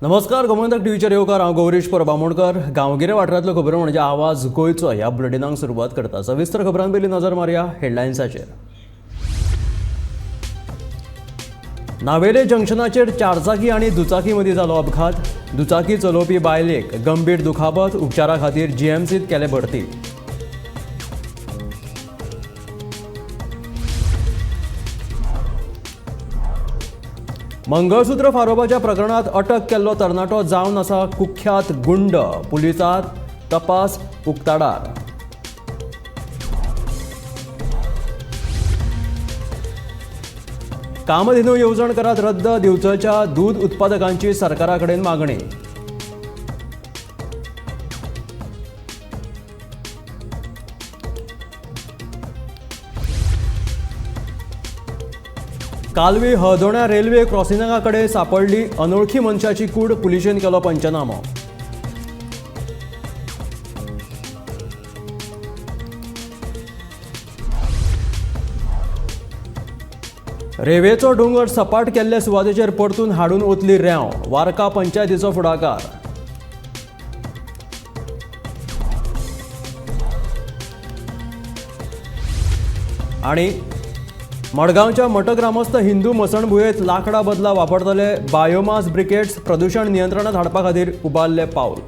नमस्कार, गोमंतक टीव्हीचेर येवकार. हांव गौरीश परब आमोणकर. गांवगिऱ्या वाठारांतल्यो खबरो म्हणजे आवाज गोंयचो ह्या बुलेटिनाक सुरवात करता. सविस्तर खबरां पयलीं नजर मारया हेडलायन्साचेर. नावेले जंक्शनाचेर चारचाकी आनी दुचाकी मदीं जालो अपघात. दुचाकी चलोवपी बायलेक गंभीर दुखापत, उपचारा खातीर जीएमसीत केले भरती. मंगळसूत्र फारोवपाच्या प्रकरणात अटक केल्लो तरणाटो जावन आसा कुख्यात गुंड. पुलिसांत तपास उक्ताडार. कामधेनू येवजण करात रद्द, दिवचलच्या दूद उत्पादकांची सरकारा कडेन मागणी. कालवी हळदोण्या रेल्वे क्रॉसिंगा कडेन सापडली अनोळखी मनशाची कूड. पुलिशेन केलो पंचनामो. रेवेचो दोंगर सपाट केल्ले सुवातेचेर परतून हाडून ओतली रेंव. वार्का पंचायतीचो फुडाकार. आनी मडगांवच्या मठग्रामस्थ हिंदू मसणभुंयेंत लांकडा बदला वापरतले बायोमास ब्रिकेट्स. प्रदूशण नियंत्रणात हाडपा खातीर उबारले पावल.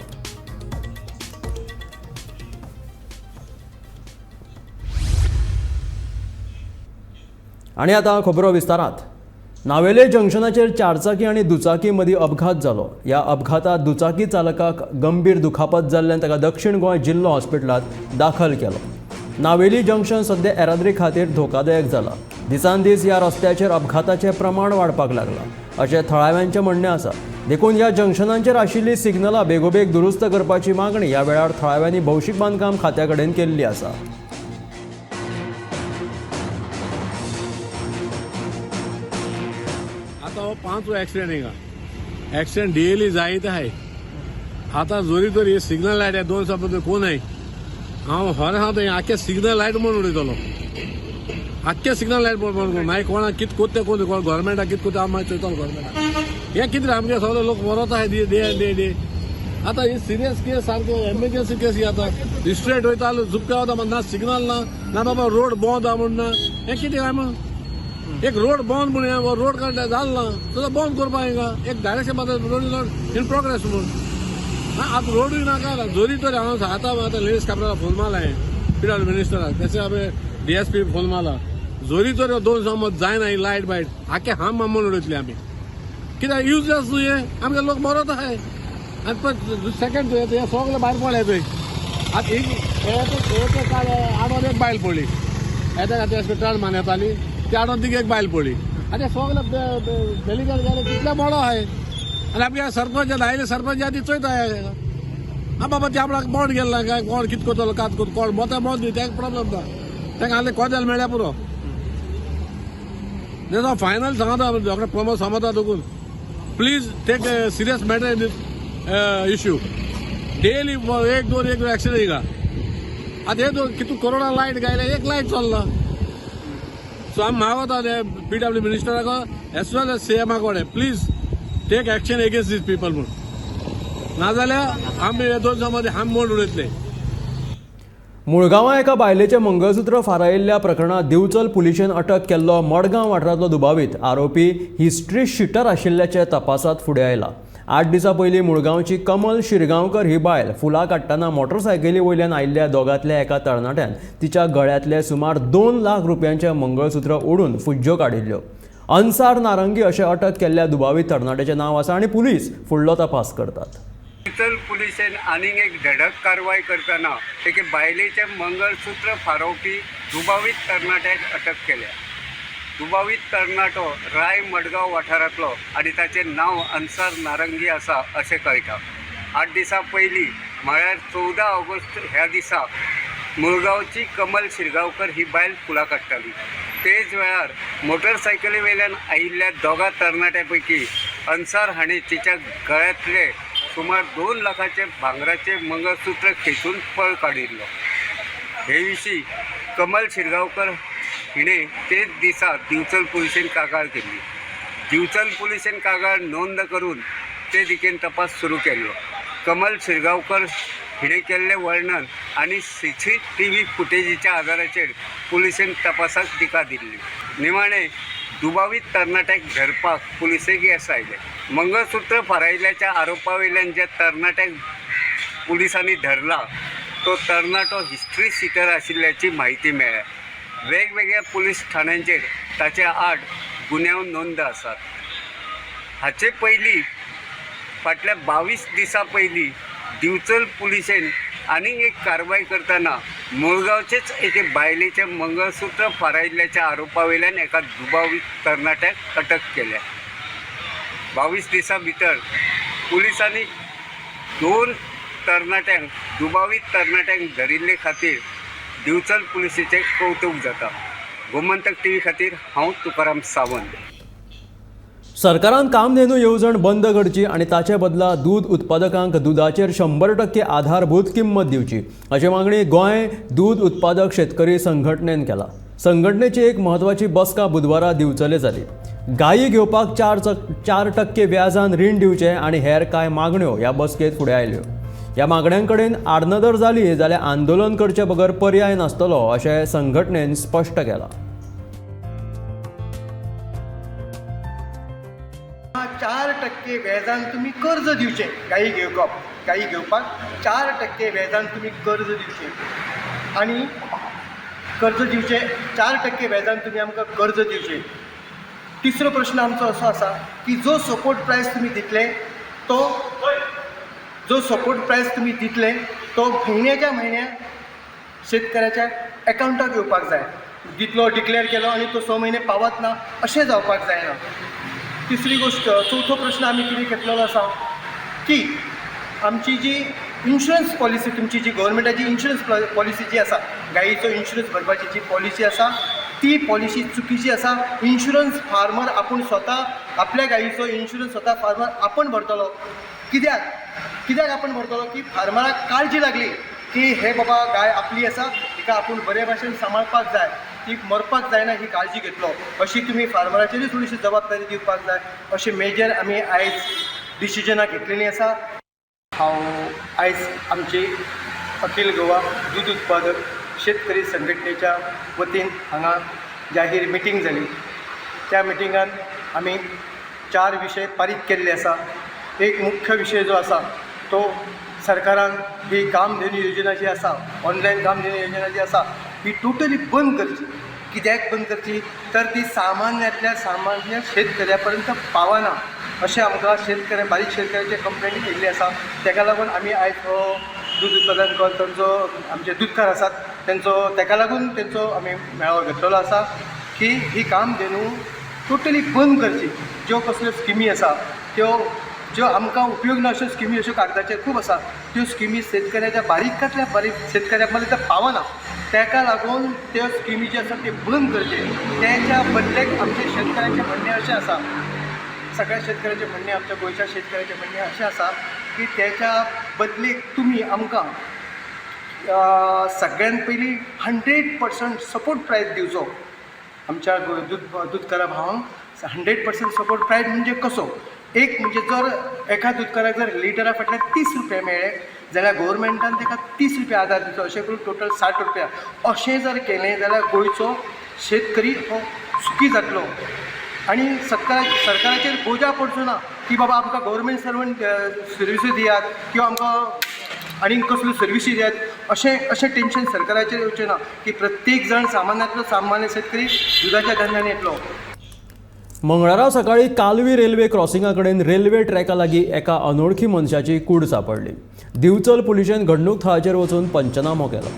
आनी आतां खबरो विस्तारात. नावेले जंक्शनाचेर चारचाकी आनी दुचाकी मदीं अपघात जालो. ह्या अपघातांत दुचाकी चालकाक गंभीर दुखापत जाल्ल्यान ताका दक्षिण गोंय जिल्लो हॉस्पिटलांत दाखल केलो. नावेली जंक्शन सध्या येरादारी खातीर धोकादायक जाला. दिसान दीस ह्या रस्त्याचेर अपघाताचें प्रमाण वाडपाक लागलां अशें थळाव्यांचें म्हणणें आसा. देखून ह्या जंक्शनांचेर आशिल्लीं सिग्नलां बेगोबेग दुरुस्त करपाची मागणी ह्या वेळार थळाव्यांनी भौशीक बांदकाम खात्या कडेन केल्ली आसा. आता हो पांचवो एक्सिडेंट हिंगा. एक्सिडेंट डेली जायत आहाय. आतां जोरी तरी सिग्नल लायट 2 दिसां पसून कोण आहे. हांव खरें सांगता, हें आख्खे सिग्नल लायट म्हणून उडयतलो. आख्खे सिग्नल लायट म्हणून मागीर कोणा कित कोत्ते कोण कोण गव्हर्मेंटाक कित कोत्ता हांव मागीर चोयतलो गव्हर्मेंटाक. हें कितें आमगे सगळे लोक मरत आहाय डे डे डे डे. आतां ही सिरियस केस, सारके एमर्जन्सी केस ही. आतां स्ट्रेट वयता, झुपक्या वता, ना सिग्नल ना, ना बाबा रोड बंद आहा म्हूण ना. हें कितें काय म्हूण एक रोड बंद म्हूण हें रोड काडल्या जालें ना तुका बंद करपा हिंगा एक डायरेक्शन मात रोड इन प्रोग्रेस म्हूण. आतां रोडूय ना काय ना. जोरी तर हांव आतां आतां लेडीज काब्राला फोन मारला हांवें, पी डब्ल्यू मिनिस्टराक, तशें हांवें डीएसपी फोन मारला. जोरी तर 2 दिसां मदीं जायना ही लायट बायट, आख्खे हाम मामून उडयतली आमी. कित्याक युजलेस न्हू हें, आमगे लोक मरत आहाय. आनी पळय सेकंड तुवें हें सगळें भायर पडलें थंय. आतां एक काल आडोन एक बायल पडली येता खातीर टर्न मान येताली, त्या आडोन तिका एक बायल पडली. आनी सगळे बेलिकर गेले, कितले मोडो आहाय. आनी आमगे सरपंच आयले, सरपंच ती चोयता हा बाबा ते आपणाक बोंड गेल्ला काय कोण कित करतलो कात करतो कोण मोता बोंड न्ही, तेका प्रॉब्लम ना. तेका आहले कोदेल मेळ्ळ्या पुरो. फायनल सांगता डॉक्टर प्रमोद सांगता देखून, please take serious matter in this issue. Daily एक दोन एक एक्सिडेंट हिंगा. आतां हे दोन कितू करोडा लायट गायले, एक लायट चल्ला. सो आमी मागता ते पी डब्ल्यू मिनिस्टराक एज वेल एज सी एमा कडेन, please take action against these people म्हूण. नाजाल्यार आमी हे 2 दिसां मदीं हाम मोड उडयतले. मुळगांवां एका बायलेचें मंगळसूत्र फारायिल्ल्या प्रकरणांत दिवचल पुलिशेन अटक केल्लो मडगांव वाठारांतलो दुबावीत आरोपी हिस्ट्री शिटर आशिल्ल्याचें तपासांत फुडें आयलां. 8 दिसां पयलीं मुळगांवची कमल शिरगांवकर ही बायल फुलां काडटना मोटरसायकली वयल्यान आयिल्ल्या दोगांतल्या एका तरणाट्यान तिच्या गळ्यांतलें सुमार 2 लाख रुपयांचें मंगळसूत्र ओडून फुज्ज्यो काडिल्ल्यो. अन्सार नारंगी अशें अटक केल्ल्या दुबावीत तरणाट्याचें नांव आसा आनी पुलीस फुडलो तपास करतात. दिवचल पुलिशेन आनीक एक धडक कारवाय करतना एके बायलेचें मंगळसूत्र फारोवपी दुबावीत तरणाट्याक अटक केल्या. दुबावीत तरणाटो राय मडगांव वाठारांतलो आनी ताचें नांव अन्सार नारंगी आसा अशें कळटा. 8 दिसां पयलीं म्हळ्यार 14 ऑगस्ट ह्या दिसा मुळगांवची कमल शिरगांवकर ही बायल फुलां काडटाली. तेच वेळार मोटरसायकली वयल्यान आयिल्ल्या दोगां तरणाट्या पैकी अन्सार हाणें तिच्या गळ्यांतले सुमार 2 लाखाचे भांगराचे मंगळसूत्र खेचून पळ काडिल्लो. हे विशीं कमल शिरगांवकर हिणें तेच दिसा दिवचल पुलिशेन कागाळ केल्ली. दिवचल पुलिशेन कागाळ नोंद करून ते दिकेन तपास सुरू केल्लो. कमल शिरगांवकर हिणें केल्लें वर्णन आनी CCTV फुटेजीच्या आदाराचेर पुलिसेन तपासाक दिका दिल्ली. निमाणें दुबावीत तरणाट्याक धरपाक पुलिसेक येस आयलें. मंगळसूत्र फारायिल्ल्याच्या आरोपा वयल्यान ज्या तरणाट्याक पुलिसांनी धरला तो तरणाटो हिस्ट्री शिटर आशिल्ल्याची म्हायती मेळ्ळ्या. वेगवेगळ्या पुलीस ठाण्यांचेर ताचे आड गुन्यांव नोंद आसात. हाचे पयलीं फाटल्या 22 दिसां पयलीं दिवचल पुलिसेन आनीक एक कारवाय करतना मुळगांवचेच एके बायलेचें मंगळसूत्र फारायिल्ल्याच्या आरोपा वयल्यान एका दुबावीत तरणाट्याक अटक केल्या. 22 दिसां भितर पुलिसांनी 2 तरणाट्यांक दुबावीत तरणाट्यांक धरिल्ले खातीर दिवचल पुलिसेचें कौतूक जाता. गोमंतक टीव्ही खातीर हांव तुकाराम सावंत. सरकारान कामधेनू येवजण बंद करची आनी ताचे बदला दूद उत्पादकांक दुदाचेर 100% आधारभूत किंमत दिवची अशी मागणी गोंय दूद उत्पादक शेतकरी संघटनेन केला. संघटनेची एक म्हत्वाची बसका बुधवारा दिवचले जाली. गायी घेवपाक 4% व्याजान रीण दिवचें आनी हेर कांय मागण्यो ह्या बसकेंत फुडें आयल्यो. ह्या मागण्यां कडेन आडनदर जाली जाल्यार आंदोलन करचे बगर पर्याय नासतलो अशें संघटनेन स्पश्ट केलां. 4% व्याजान तुमी कर्ज दिवचें, गायी घेवपाक 4% व्याजान तुमी कर्ज दिवचें आनी कर्ज दिवचें 4% व्याजान तुमी आमकां कर्ज दिवचें. तिसरो प्रश्न आमचो असो आसा की जो सपोर्ट प्रायस तुमी दितले तो तो म्हयन्याच्या म्हयन्या शेतकऱ्याच्या एकावंटाक येवपाक जाय. दितलो डिक्लेअर केलो आनी तो 6 म्हयने पावत ना अशें जावपाक जायना. तिसरी गोश्ट, चवथो प्रश्न आमी कितें घेतलेलो आसा की आमची जी इन्शुरन्स पॉलिसी, तुमची जी गव्हर्मेंटाची इन्शुरन्स पॉलिसी जी आसा, गायीचो इन्शुरन्स भरपाची जी पॉलिसी आसा ती पॉलिसी चुकीची आसा. इन्शुरन्स फार्मर आपूण स्वता आपल्या गायीचो इन्शुरन्स स्वता फार्मर आपूण भरतलो. कित्याक आपूण भरतलो की फार्मराक काळजी लागली की हे बाबा गाय आपली आसा, तिका आपूण बरे भाशेन सांबाळपाक जाय, ती मरपाक जायना ही काळजी घेतलो. अशी तुमी फार्मराचेरूय थोडीशी जबाबदारी दिवपाक जाय. अशें मेजर आमी आयज डिसिजनां घेतलेलीं आसा. हांव आयज आमची अखिल गोवा दूद उत्पादक शेतकरी संघटनेच्या वतीन हांगा जाहीर मिटींग जाली. त्या मिटिंगान आमी 4 विशय पारीत केल्ले आसा. एक मुख्य विशय जो आसा तो सरकारान ही कामधेनू योजना जी आसा, ऑनलायन कामधेनू योजना जी आसा ही टोटली बंद करची. कित्याक बंद करची तर ती सामान्यांतल्या सामान्य शेतकऱ्या पर्यंत पावना अशें आमकां शेतकऱ्या बारीक शेतकऱ्याचे कंप्लेनी केल्ली आसा. तेका लागून आमी आयज हो दूद उत्पादन कर तांचो आमचे दुदकार आसात तेंचो तेका लागून तेंचो आमी मेळावो घेतलेलो आसा की ही कामधेनू टोटली बंद करची. ज्यो कसल्यो स्किमी आसा त्यो ज्यो आमकां उपयोग ना अश्यो स्किमी अश्यो कागदाचेर खूब आसा, त्यो स्किमी शेतकऱ्याच्या बारीकांतल्या बारीक शेतकऱ्या पर्यंत पावना. तेका लागून त्यो स्किमी ज्यो आसा त्यो बंद करचे. तेच्या बदलेक आमचे शेतकऱ्यांचें म्हणणें अशें आसा, सगळ्या शेतकऱ्यांचें म्हणणें, आमच्या गोंयच्या शेतकऱ्यांचें म्हणणें अशें आसा की तेच्या बदलेक तुमी आमकां सगळ्यान पयलीं 100% सपोर्ट प्रायस दिवचो. आमच्या दुदकारा भावांक 100% सपोर्ट प्रायस म्हणजे कसो, एक म्हणजे जर एका दुदकाराक जर लिटरा फाटल्यान 30 रुपया मेळ्ळे जाल्यार गोवोरमेंटान ताका 30 रुपया आदार दिवचो, अशें करून टोटल 60 रुपया. अशें जर केलें जाल्यार गोंयचो शेतकरी हो सुखी जातलो आनी सरकाराचेर बोजा पडचो ना की बाबा आमकां गव्हर्मेंट सर्वंट सर्विसी दियात किंवा आमकां आनी कसल्यो सर्विसी दियात, अशें टेंशन सरकाराचेर येवचें ना की प्रत्येक जाण सामान्यांतलो सामान्य शेतकरी दुदाच्या धंद्यान येतलो. मंगळारा सकाळी कालवी रेल्वे क्रॉसिंगा कडेन रेल्वे ट्रॅका लागीं एका अनोळखी मनशाची कूड सांपडली. दिवचल पुलिशेन घडणूक थळाचेर वचून पंचनामो केलो.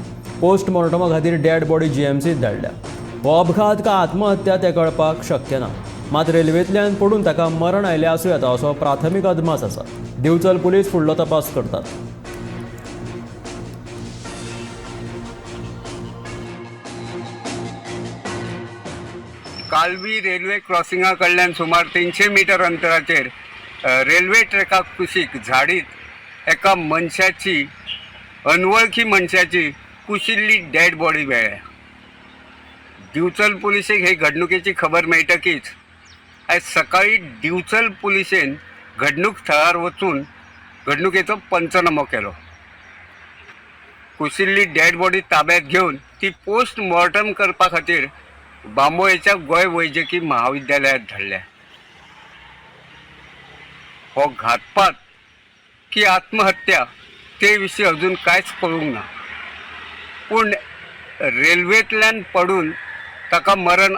पोस्टमॉर्टमा खातीर डेड बॉडी जीएमसीत धाडल्या. हो अपघात का आत्महत्या तें कळपाक शक्य ना, मात रेल्वेंतल्यान पडून ताका मरण आयलें आसूं येता असो प्राथमीक अदमास आसा. दिवचल पुलीस फुडलो तपास करतात. कालवी रेल्वे क्रॉसिंगा कडल्यान सुमार 300 मिटर अंतराचेर रेल्वे ट्रॅका कुशीक झाडीत एका मनशाची, अनवळखी मनशाची कुशिल्ली डेड बॉडी मेळ्ळ्या. दिवचल पुलिसेक हे घडणुकेची खबर मेळटकीच आयज सकाळी दिवचल पुलिसेन घडणूक थळार वचून घडणुकेचो पंचनामो केलो. कुशिल्ली डेड बॉडी ताब्यात घेवन ती पोस्ट मॉर्टम करपा खातीर बांबोळेच्या गोंय वैजकी महाविद्यालयात धाडल्या. हो घातपात की आत्महत्या ते विशीं अजून कांयच कळूंक ना, पूण रेल्वेंतल्यान पडून ताका मरण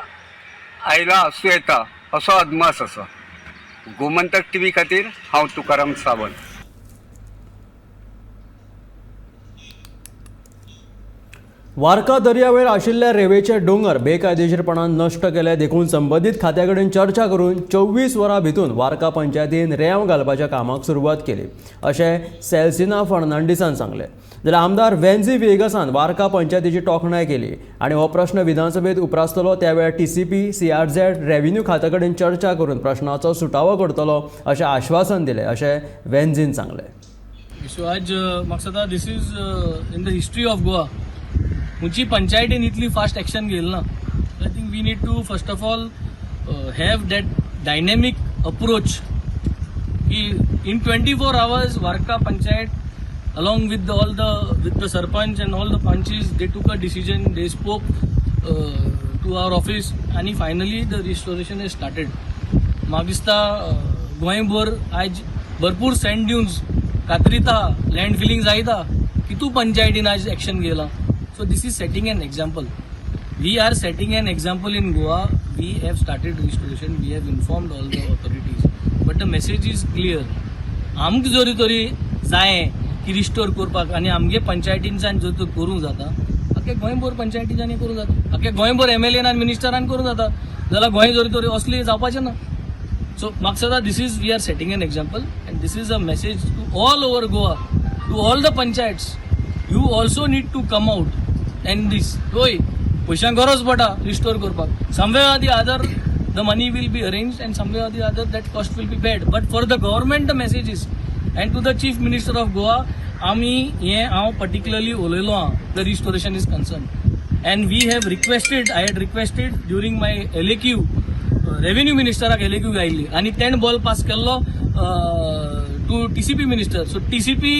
आयलां आसूं येता असो अदमास आसा. गोमंतक टीव्ही खातीर हांव तुकाराम सावंत. वार्का दर्यावेळ आशिल्ल्या रेवेचे दोंगर बेकायदेशीरपणान नश्ट केले देखून संबंदीत खात्या कडेन चर्चा करून 24 वरां भितून वार्का पंचायतीन रेंव घालपाच्या कामाक सुरवात केली अशें सेल्सिना फर्नांडीसान सांगलें. जाल्यार आमदार वेन्झी व्हिएगसान वार्का पंचायतीची तोखणाय केली आनी हो प्रश्न विधानसभेत उप्रासतलो त्या वेळार टीसीपी, सीआरझेड, रेव्हेन्यू खात्या कडेन चर्चा करून प्रश्नाचो सुटावो करतलो अशें आश्वासन दिलें अशें वेन्झीन सांगलें. सो आज म्हाका दिसता this is in the history of Goa खंयची पंचायतीन इतली फास्ट एक्शन घेयला ना. I think we need to first of all have that dynamic approach की in 24 hours Varca panchayat along with all the with the sarpanch and all the panchis, they took a decision, they spoke to our office आणि finally the restoration is started. म्हाका दिसता गोंयभर आयज भरपूर send Dunes कातरिता, land filling जायता, कितू पंचायतीन आयज action घेयलां. So this is setting an example. We are setting an example in Goa. We have started restoration, we have informed all the authorities, but the message is clear. आमकां जरी तरी जायें की restore करपाक आनी आमगे पंचायतींच्यान जर तर करूंक जाता, आख्या गोंयभर पंचायतींच्यानी करूंक जाता, आख्या गोंयभर एमएलएन आनी मिनिस्टरान करूंक जाता, जाल्यार गोंय जरी तरी असली जावपाचें ना. सो म्हाका दिसता this is we are setting an example and this is a message to all over Goa, to all the panchayats, you also need to come out and this. होय, पयशांक गरज पडटा रिस्टोर करपाक. Somewhere or the other the money will be arrange and somewhere or the other that cost will be paid, but for the government the message is, and to the chief minister of Goa, आमी हें हांव particularly उलयलो आहा the restoration is concern, and we have requested, I had requested during my LAQ, revenue मिनिस्टराक एलएक्यू गायल्ली आनी तेणें ball pass केल्लो to TCP minister. So TCP,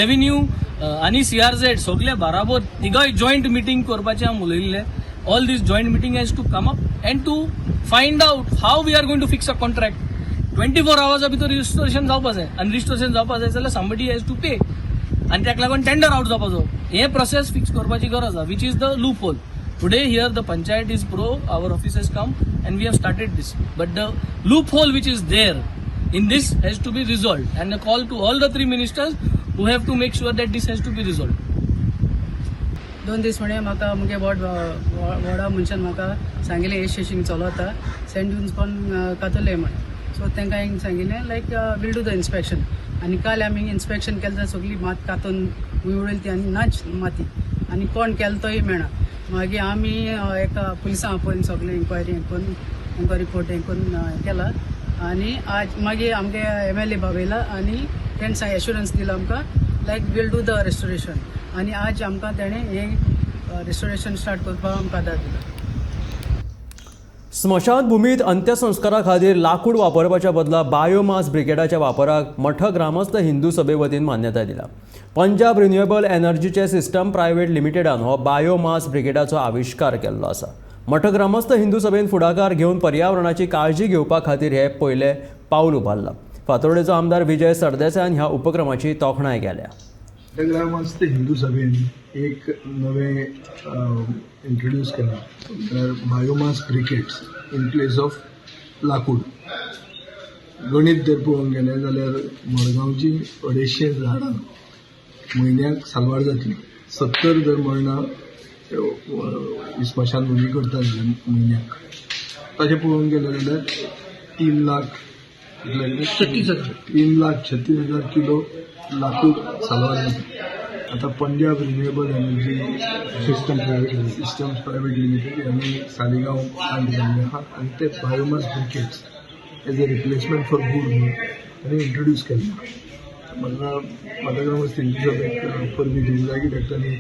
revenue आनी CRZ सगळे बाराबर तिगाय जॉयंट मिटींग करपाचें आमी उलयल्ले. All this joint meeting has to come up and to find out how we are going to fix a contract. 24 आवर्सा भितर restoration जावपा जाय आनी restoration जावपा जाय जाल्यार समबडी हॅज टू पे आनी ताका लागून टेंडर आउट जावपाचो हे प्रोसेस फिक्स करपाची गरज आसा, which is the loophole. Today here the panchayat is pro, our office has come and we have started this, but the loophole which is there in this has to be resolved, and a call to all the three ministers who have to make sure that this has to be resolved. 2 दीस म्हणे म्हाका मुगे ward वॉर्डा मनशान म्हाका सांगिल्लें हे station चलता, send Dunes पण कातरले म्हण. सो तांकां हांवें सांगिल्लें like we'll do the inspection. आनी काल आमी इन्स्पेक्शन केलें जाल्यार सगळी मात कातून उडयली ती आनी नाच माती आनी कोण केलो तोय मेळना. मागीर आमी एका पुलिसां आपोवन सगळें इन्क्वायरी करून इन्क्वायरी रिपोर्ट हें करून केला. आनी आज मागीर आमगे एमएलए बाबयला आनी तेणें एश्युरन्स दिला आमकां like we'll do the restoration. आनी आज आमकां तेणें हें रिस्टोरेशन स्टार्ट करपाक आमकां आदार दिला. स्मशानभूमीत अंत्यसंस्कारा खातीर लाकूड वापरपाच्या बदला बायोमास ब्रिगेडाच्या वापराक मठ ग्रामस्थ हिंदू सभे वतीन मान्यताय दिल्या. पंजाब रिन्युएबल एनर्जीचे सिस्टम प्रायव्हेट लिमिटेडान हो बायोमास ब्रिगेडाचो आविश्कार केल्लो आसा. मठ ग्रामस्थ हिंदू सभेन फुडाकार घेवन पर्यावरणाची काळजी घेवपा खातीर हे पयलें पावल उबारलां. फातोर्डेचो आमदार विजय सरदेसायान ह्या उपक्रमाची तोखणाय केल्या. ग्रामस्थ हिंदू सभेन एक नवें इंट्रोड्यूस केलां म्हळ्यार biomass briquettes in place of लाकूड. गणीत जर पळोवंक गेलें जाल्यार मडगांवची 250 झाडां म्हयन्याक साल्वार जातली. 70 जर मरणां स्मशानभुमी करता जाल्यार म्हयन्याक, तशें पळोवंक गेलें जाल्यार 3 लाख 36 हजार, 3,36,000 किलो लाकूड साल्वार जाता. आतां Punjab renewable energy systems private limited यांनी सालिगांव प्लांट जाल्ले आहा आनी ते biomass briquettes as a replacement for wood म्हणून तांणी इंट्रोड्यूस केल्ले. म्हाका म्हाका ग्रामस्थ हिंदू सभेक परबीं दिवंक जाय कित्याक तांणी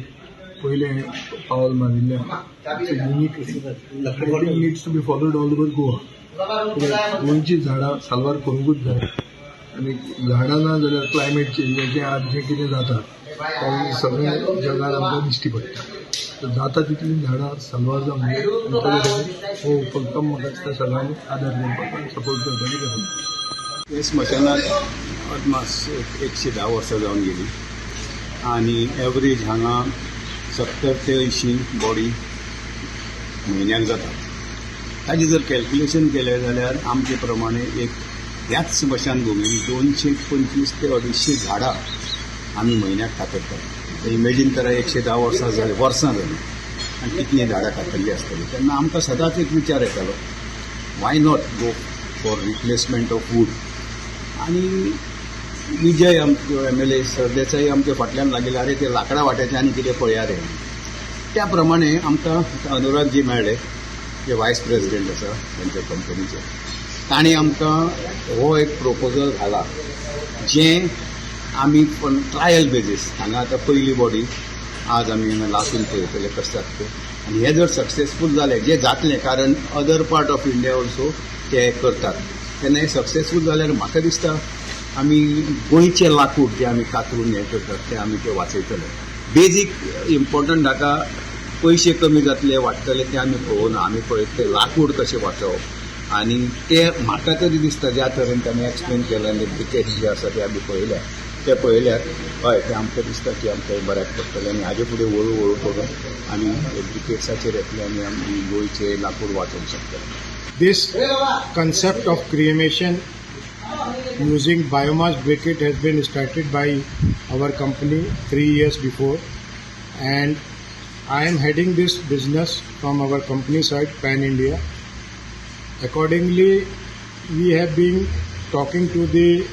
पयलें पावल मारिल्लें आहा. It's a unique thing, needs to be followed all over Goa, कित्याक गोंयचीं झाडां साल्वार करूंकूच जाय. आनी झाडां ना जाल्यार क्लायमेट चेंजाचें आज जें कितें जाता तें सगळें जगान आमकां दिश्टी पडटा. तर जाता तितलीं झाडां साल्वार जावंक जाय आनी ताजे खातीर हो उपक्रम म्हाका दिसता सगळ्यांनी आदार करपाक आनी सपोर्ट करपाची गरज आसा. हे स्मशानात अदमास 110 वर्सां जावन गेली आनी एवरेज हांगा 70 ते 80 बॉडी म्हयन्याक जातात. ताजें जर कॅल्क्युलेशन केलें जाल्यार आमचे प्रमाणे एक ह्याच स्मशान भुमीन 225 ते 250 झाडां आमी म्हयन्याक कातरतात. इमेजीन करा, 110 वर्सां जालीं आनी कितलीं झाडां कातरलीं आसतलीं. तेन्ना आमकां सदांच एक विचार येतालो, why not go for replacement of wood. आनी विजय आमचो एमएलए सरदेसाय आमच्या फाटल्यान लागिल्ले, अरे ते लांकडां वाट्याचें आनी कितें पळया रे. त्या प्रमाणे आमकां अनुराग जी मेळ्ळे, जे वायस प्रेसिडेंट आसा तांच्या कंपनीचे, तांणी आमकां हो एक प्रोपोजल घाला, जें आमी पण ट्रायल बेजीस हांगा आतां पयली बॉडी आज आमी हांगा लासून पळयतले कशें जाता तें. आनी हें जर सक्सेसफूल जालें, जें जातलें, कारण other part of India also ते करतात, तेन्ना हें सक्सेसफूल जाल्यार म्हाका दिसता आमी गोंयचें लाकूड जें आमी कातरून हें करतात तें आमी तें वाचयतले. बेजीक इम्पॉर्टंट हाका पयशे कमी जातले वाडटले तें आमी पळोवना, आमी पळयत तें लाकूड कशें वाचोवप. आनी तें म्हाका तरी दिसता ज्या तरेन ताणें एक्सप्लेन केलें आनी ब्रिकेट्स जे आसा ते आमी पळयल्या, ते पळयल्यार हय तें आमकां दिसता की आमकां हें बऱ्याक पडटलें आनी हाजे फुडें हळू हळू करून आमी ब्रिकेट्साचेर येतले आनी आमी गोंयचें लाकूड वाचोवंक शकतले. This concept of cremation using biomass briquette has been started by our company 3 years before, and I am heading this business from our company side pan India. Accordingly, we have been talking to the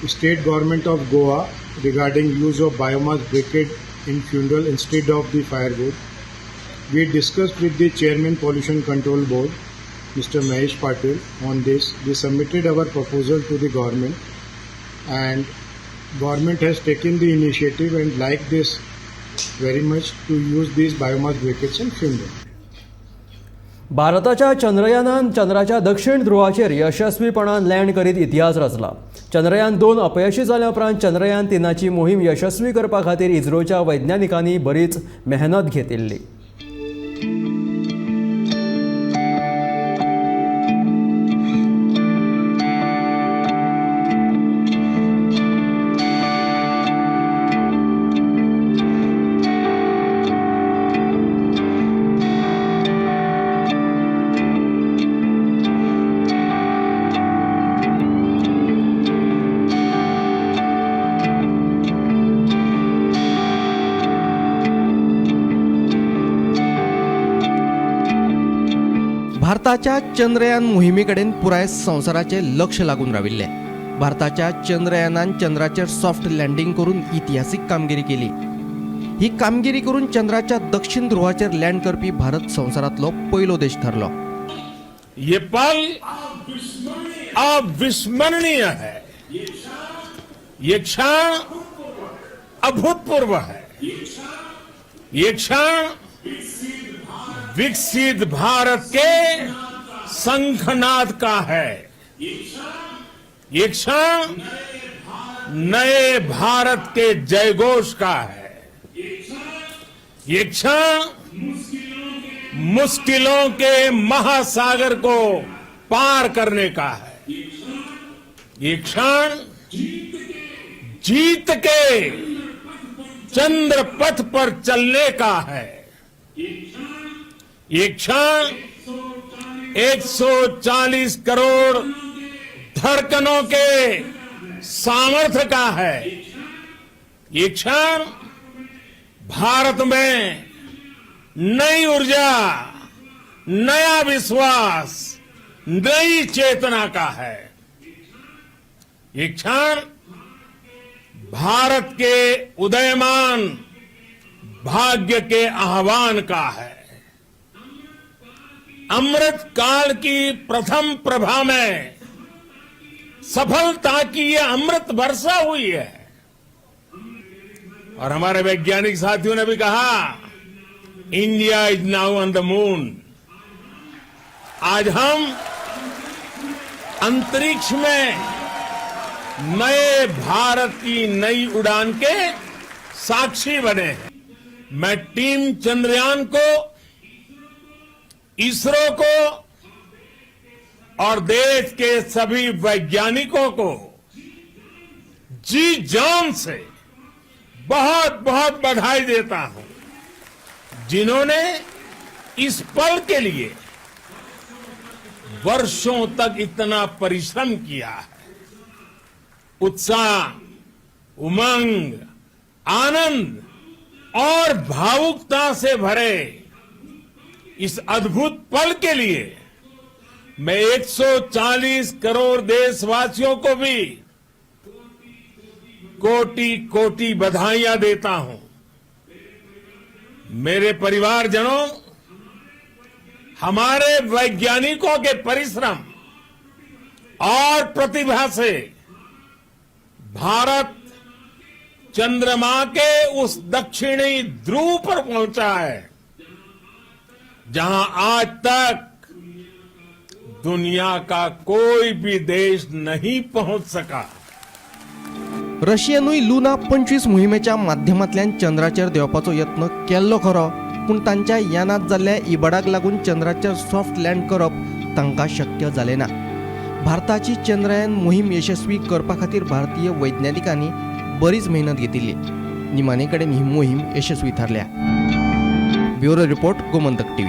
state government of Goa regarding use of biomass briquette in funeral instead of the firewood. We discussed with the chairman Pollution Control Board, Mr. Mahesh Patil, on this. We submitted our proposal to the government, and government has taken the initiative and liked this very much to use these biomass briquettes in funeral. भारताच्या चंद्रयानान चंद्राच्या दक्षिण ध्रुवाचेर यशस्वीपणान land करीत इतिहास रचला. चंद्रयान 2 अपयशी जाल्या उपरांत चंद्रयान 3ची मोहीम यशस्वी करपा खातीर इस्रोच्या वैज्ञानिकांनी बरीच मेहनत घेतिल्ली. भारताच्या चंद्रयान मोहिमेकडेन पुराय संवसाराचें लक्ष लागून राविल्लें. भारताच्या चंद्रयानान चंद्राचेर सॉफ्ट लँडींग करून इतिहासीक कामगिरी केली. ही कामगिरी करून चंद्राच्या दक्षिण ध्रुवाचेर लँड करपी भारत संवसारांतलो पयलो देश ठरलो. ये पल अविस्मरणीय है, ये क्षण अभूतपूर्व है, ये क्षण विकसित भारत के शंखनाद का है, ये क्षण नए भारत के जयघोष का है, ये क्षण मुश्किलों के महासागर को पार करने का है, ये क्षण जीत के चंद्र पथ पर चलने का है, ये क्षण 140 करोड़ धड़कनों के सामर्थ्य का है, ये क्षण भारत में नई ऊर्जा, नया विश्वास, नई चेतना का है, ये क्षण भारत के उदयमान भाग्य के आह्वान का है। अमृत काल की प्रथम प्रभा में सफलता की यह अमृत वर्षा हुई है और हमारे वैज्ञानिक साथियों ने भी कहा, India is now on the moon. आज हम अंतरिक्ष में नए भारत की नई उड़ान के साक्षी बने हैं। मैं टीम चंद्रयान को, इसरो को और देश के सभी वैज्ञानिकों को जी जान से बहुत बहुत बधाई देता हूं, जिन्होंने इस पल के लिए वर्षों तक इतना परिश्रम किया है। उत्साह, उमंग, आनंद और भावुकता से भरे इस अद्भुत पल के लिए मैं 140 करोड़ देशवासियों को भी कोटि कोटि बधाइयां देता हूं। मेरे परिवारजनों, हमारे वैज्ञानिकों के परिश्रम और प्रतिभा से भारत चंद्रमा के उस दक्षिणी ध्रुव पर पहुंचा है, जहां आज तक दुनिया का कोई भी देश नहीं पहुंच सका। रशियनूय लुना 25 मोहिमेच्या माध्यमांतल्यान चंद्राचेर देंवपाचो यत्न केल्लो खरो, पूण तांच्या यानांत जाल्ल्या इबाडाक लागून चंद्राचेर सॉफ्ट लँड करप तांकां शक्य जालें ना। भारताची चंद्रयान मोहीम यशस्वी करपा खातीर भारतीय वैज्ञानिकांनी बरीच मेहनत घेतिल्ली। निमाणे कडेन ही मोहीम यशस्वी थारल्या। Bureau report, Gomantak TV.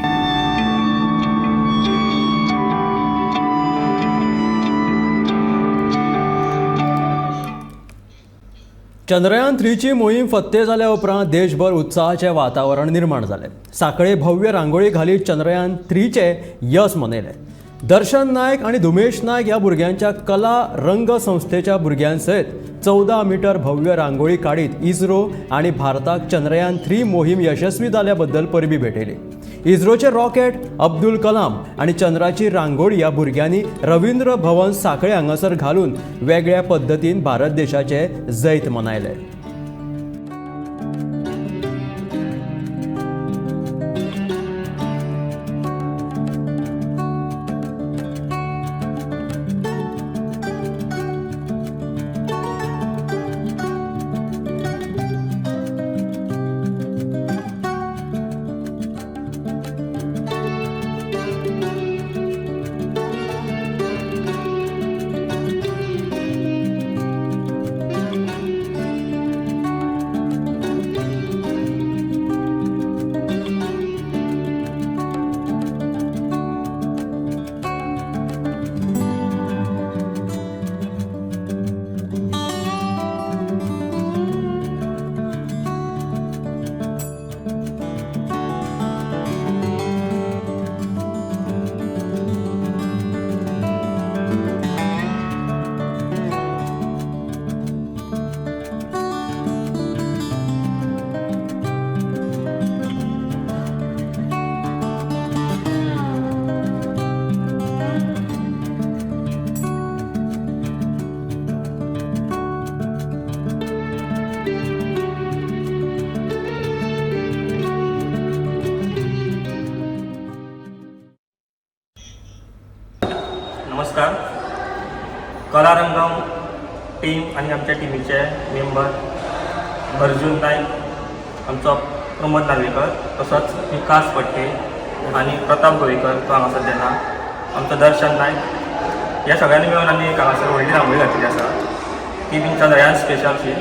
Chandrayaan 3ची मोहीम फत्ते जाल्या उपरांत देशभर उत्साहाचें वातावरण निर्माण जालें। सांखळे भव्य रांगोळी घालीत चंद्रयान 3चें यश मनयलें। दर्शन नायक आनी धुमेश नायक ह्या भुरग्यांच्या कला रंग संस्थेच्या भुरग्यां सयत 14 मिटर भव्य रांगोळी काडीत इस्रो आनी भारताक चंद्रयान 3 मोहीम यशस्वी जाल्या बद्दल परबी भेटयली। इस्रोचे रॉकेट अब्दुल कलाम आनी चंद्राची रांगोळी ह्या भुरग्यांनी रवींद्र भवन सांखळे हांगासर घालून वेगळ्या पद्दतीन भारत देशाचे जैत मनयलें। नमस्कार। कलारंगम टीम आनी आमच्या टिमीचे मेंबर अर्जुन नायक, आमचो प्रमोद नार्वेकर, तसोच विकास फडके आनी प्रताप गोवेकर तो हांगासर देना, आमचो दर्शन नायक, ह्या सगळ्यांनी मेळून आमी एक हांगासर व्हडली रांगोळी घातलेली आसा, ती बीन चंद्रयान स्पेशल शी।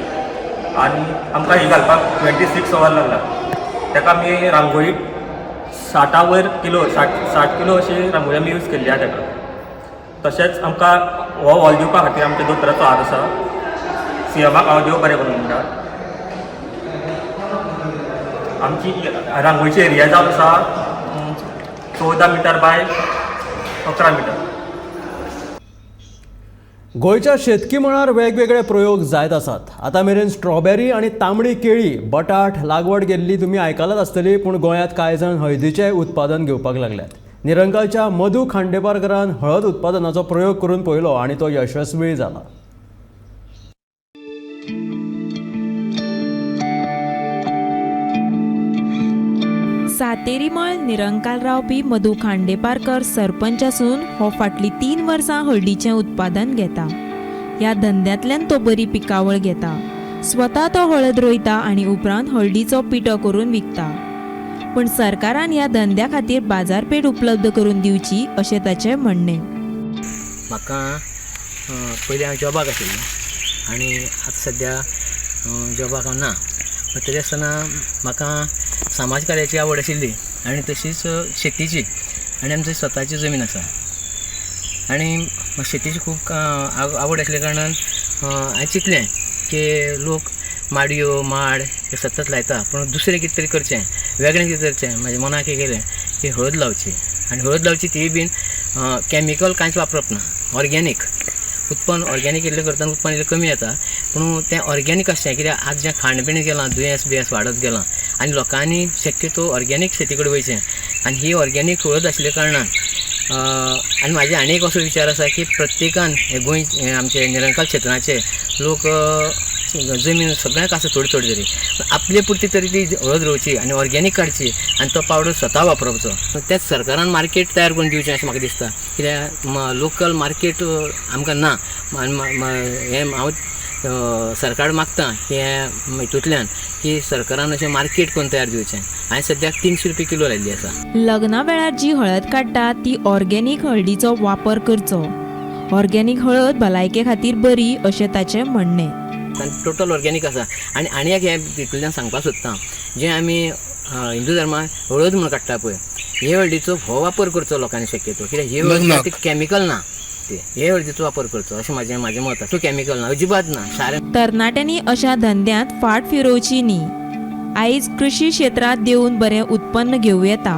आनी आमकां ही घालपाक 26 वर लागला। ताका आमी रांगोळी 60 वयर किलो 60 किलो अशी रांगोळी आमी यूज केल्ली आसा ताका। तशेंच आमकां हो हॉल दिवपा खातीर आमच्या दोतोराचो हात आसा, सीएमाक हांव देव बरें करूं म्हणटा। आमची रांगोळीची एरिया जावन आसा 14 मिटर बाय 11 मिटर। गोंयच्या शेतकी मळार वेगवेगळे प्रयोग जायत आसात। आतां मेरेन स्ट्रॉबेरी आनी तांबडी केळी, बटाट लागवड केल्ली तुमी आयकलात आसतली, पूण गोंयांत कांय जाण हळदीचें उत्पादन घेवपाक लागल्यात। निरंकालच्या मधू खांडेपारकरान हळद उत्पादनाचो प्रयोग करून पळयलो आनी तो यशस्वी जाला। सातेरीमळ निरंकाल रावपी मधू खांडेपारकर सरपंच आसून हो फाटलीं 3 वर्सां हळदीचें उत्पादन घेता। ह्या धंद्यांतल्यान तो बरी पिकावळ घेता. स्वता तो हळद रोयता आनी उपरांत हळदीचो पिठो करून विकता. पूण सरकारान ह्या धंद्या खातीर बाजारपेठ उपलब्ध करून दिवची अशें ताचें म्हणणें. म्हाका पयलीं हांव जॉबाक आशिल्लो आनी आतां सद्या जॉबाक हांव ना, तरी आसतना म्हाका समाज कार्याची आवड आशिल्ली आनी तशीच शेतीची, आनी आमची स्वताची जमीन आसा आनी शेतीची खूब आवड आसल्या कारणान हांवें चिंतलें की लोक माडयो माड हे सतत लायता, पूण दुसरें कितें तरी करचें, वेगळें कितें करचें. म्हज्या मनाक एक येयलें की हळद लावची, आनी हळद लावची ती बीन कॅमिकल कांयच वापरप ना, ऑर्गेनीक उत्पन्न. ऑर्गेनीक इल्लें करतना उत्पन्न इल्लें कमी येता, पूण तें ऑर्गेनीक आसचें. कित्याक आज जें खाण पिणें गेलां, दुयेंस बियेंस वाडत गेलां आनी लोकांनी शक्यतो ऑर्गेनीक शेती कडेन वयचें. आनी ही ऑर्गेनीक हळद आशिल्ल्या कारणान आनी म्हाजे आनी एक असो विचार आसा की प्रत्येकान हे गोंय आमचे निरंकाल क्षेत्राचे लोक जमीन सगळ्यांक आसा थोडी थोडी तरी आपले पुरती तरी ती हळद रोवची आनी ऑर्गेनीक काडची आनी तो पावडर स्वता वापरचो. तेच सरकारान मार्केट तयार करून दिवचें अशें म्हाका दिसता, कित्याक लोकल मार्केट आमकां ना. हें हांव सरकार मागता हें हितूंतल्यान की सरकारान अशें मार्केट करून तयार दिवचें. हांवें सद्याक 300 रुपया किलो लायिल्ली आसा. लग्ना वेळार जी हळद काडटा ती ऑर्गेनीक हळदीचो वापर करचो. ऑर्गेनीक हळद भलायके खातीर बरी अशें ताचें म्हणणें. आनी टोटल ऑर्गेनीक आसा. आनी आनी एक हें हितूंतल्यान सांगपाक सोदता, जें आमी हिंदू धर्मान हळद म्हूण काडटा पळय, हे हळदीचो हो वापर करचो लोकांनी शक्यतो, कित्याक ही हळद कॅमिकल ना, हे हळदीचो वापर करचो अशें म्हाजें म्हाजें मत आसा. कॅमिकल ना, अजिबात ना. सारें तरणाट्यांनी अशा धंद्यांत फाट फिरोवची न्ही. आयज कृशी क्षेत्रांत देंवून बरें उत्पन्न घेवं येता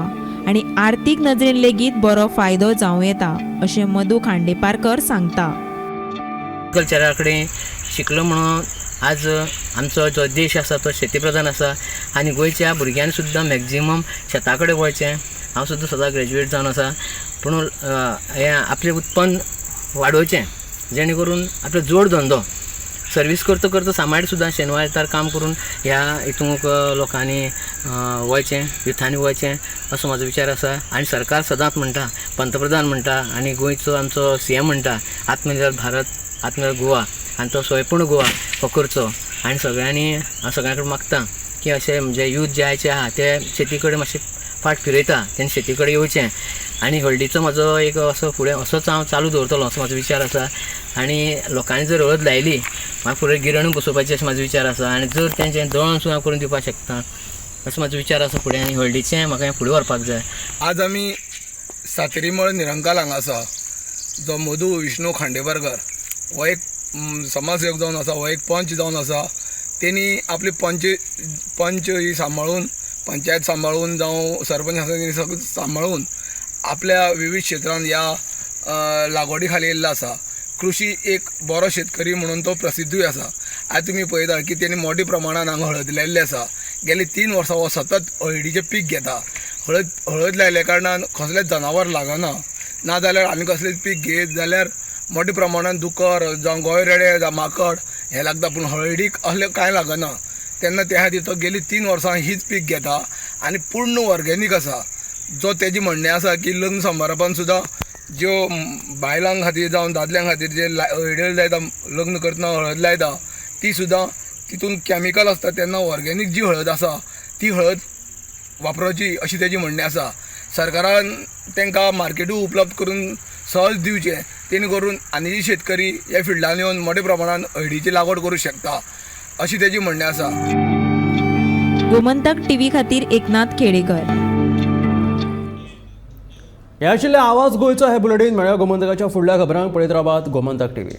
आनी आर्थीक नदरेन लेगीत बरो फायदो जावं येता अशें मधू खांडेपारकर सांगता. कल्चरा कडेन शिकलो म्हणून आज आमचो जो देश आसा तो शेती प्रधान आसा आनी गोंयच्या भुरग्यांनी सुद्दां मॅक्झिमम शेता कडेन वळचें. हांव सुद्दां स्वता ग्रॅज्युएट जावन आसा, पूण हें आपलें उत्पन्न वाडोवचें जेणे करून आपलो जोड धंदो सर्वीस करता करता सांबाळ सुद्दां शेनवार आयतार काम करून ह्या हितूंक लोकांनी वळचें, युथांनी वळचें असो म्हाजो विचार आसा. आनी सरकार सदांच म्हणटा, पंतप्रधान म्हणटा आनी गोंयचो आमचो सीएम म्हणटा, आत्मनिर्भर भारत, आत्मनिर्भर गोवा, आनी तो स्वयंपूर्ण गोवा हो करचो. आनी सगळ्यांनी हांव सगळ्यां कडेन मागता की अशें म्हणजे यूथ जे आयचे आहा ते शेती कडेन मातशें फाट फिरयता, तेणें शेती कडेन येवचें. आनी हळदीचो म्हाजो एक असो फुडें असोच हांव चालू दवरतलो असो म्हाजो विचार आसा. आनी लोकांनी जर हळद लायली म्हाका फुडें गिरण बसोवपाची अशें म्हाजो विचार आसा, आनी जर तेंचें दळण सुद्दां करून दिवपाक शकता असो म्हाजो विचार आसा फुडें. आनी हळदीचें म्हाका हें फुडें व्हरपाक जाय. आज आमी सातेरीमळ निरंकाल हांगा आसा, जो मधू विष्णू खांडेपारकर हो एक समाजसेवक जावन आसा, हो एक पंच जावन आसा. तेणी आपली पंच ही सांबाळून, पंचायत सांबाळून जावं सरपंच आसा तेणी सगळें सांबाळून आपल्या विविध क्षेत्रांत ह्या लागवडी खाली येयल्लो आसा. कृशी एक बरो शेतकरी म्हणून तो प्रसिद्धूय आसा. आयज तुमी पळयता की तेणी मोठ्या प्रमाणान हांगा हळद लायिल्ली आसा. गेली 3 वर्सां हो सतत हळदीचें पीक घेता. हळद लायल्या कारणान कसलेंच जनावर लागना, ना जाल्यार आनी कसलेंच पीक घेत जाल्यार मोठ्या प्रमाणान दुकर जावं गोंय रेडे जावं माकड हें लागता, पूण हळदीक असलें कांय लागना. तेन्ना त्या खातीर तो गेली 3 वर्सां हीच पीक घेता आनी पूर्ण ऑर्गेनीक आसा. जो तेजी म्हणणें आसा की लग्न समारंभान सुद्दां ज्यो बायलां खातीर जावं दादल्यां खातीर जे हळद लायता, लग्न करतना हळद लायता, ती सुद्दां तितून कॅमिकल आसता, तेन्ना ऑर्गेनीक जी हळद आसा ती हळद वापरची अशी तेजी म्हणणें आसा. सरकारान तांकां मार्केटूय उपलब्ध करून सहज दिवचें, तेणे करून आनी शेतकरी ह्या फिल्डान येवन मोठ्या प्रमाणान हळदीची लागवड करूं शकता अशी तेजी म्हणणें आसा. गोमंतक टीव्ही खातीर एकनाथ खेडेकर. हे आशिल्ले आवाज गोंयचो हे बुलेटीन. मेळ्ळ्या गोमंतकाच्या फुडल्या खबरांक पळयत रावात गोमंतक टीव्ही.